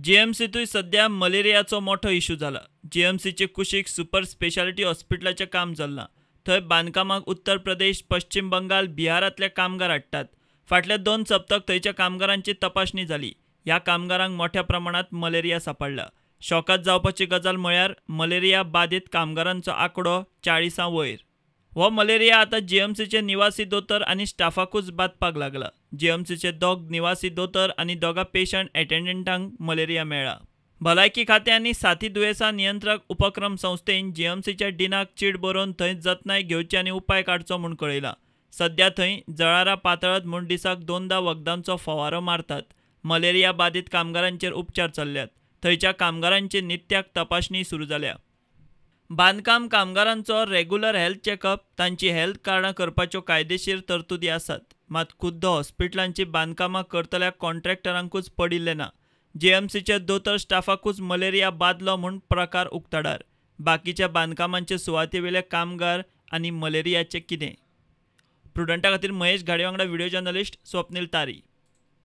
जीएमसींतूय सध्या मलेरियाचो मोठो इशू जाला. जीएमसीचे कुशीक सुपर स्पेशालिटी हॉस्पिटलाचें काम चल्लां. थंय बांदकामाक उत्तर प्रदेश, पश्चीम बंगाल, बिहारांतले कामगार हाडटात. फाटल्या 2 सप्तक थंयच्या कामगारांची तपासणी जाली. ह्या कामगारांक मोठ्या प्रमाणांत मलेरिया सांपडला. शॉकाद जावपाची गजाल म्हळ्यार मलेरिया बादीत कामगारांचो आंकडो 40 वयर. हो मलेरिया आतां जीएमसीचे निवासी दोतोर आनी स्टाफाकूच बादपाक लागला. जीएमसीचे 2 निवासी दोतोर आनी 2 पेशंट एटेंडंटांक मलेरिया मेळ्ळा. भलायकी खातें आनी साथी दुयेंसां नियंत्रक उपक्रम संस्थेन जीएमसीच्या डिनाक चीट बरोवन थंय जतनाय घेवची आनी उपाय काडचो म्हूण कळयलां. सध्या थंय जळारां पातळत म्हूण दिसाक 2दा वखदांचो फवारो मारतात. मलेरिया बादीत कामगारांचेर उपचार चल्ल्यात. थंयच्या कामगारांची नित्याक तपासणी सुरू जाल्या. बांदकाम कामगारांचो रेगुलर हेल्थ चॅकअप, तांची हेल्थ कार्डां करपाच्यो कायदेशीर तरतुदी आसात. मात खुद्द हॉस्पिटलांची बांदकामां करतल्या कॉन्ट्रॅक्टरांकूच पडिल्लें ना. जीएमसीचे दोतोर स्टाफाकूच मलेरिया बादलो म्हूण प्रकार उक्ताडार. बाकीच्या बांदकामांचे सुवातेवेले कामगार आनी मलेरियाचें कितें? प्रुडंटा खातीर महेश घाडे वांगडा व्हिडिओ जर्नलिस्ट स्वप्नील तारी.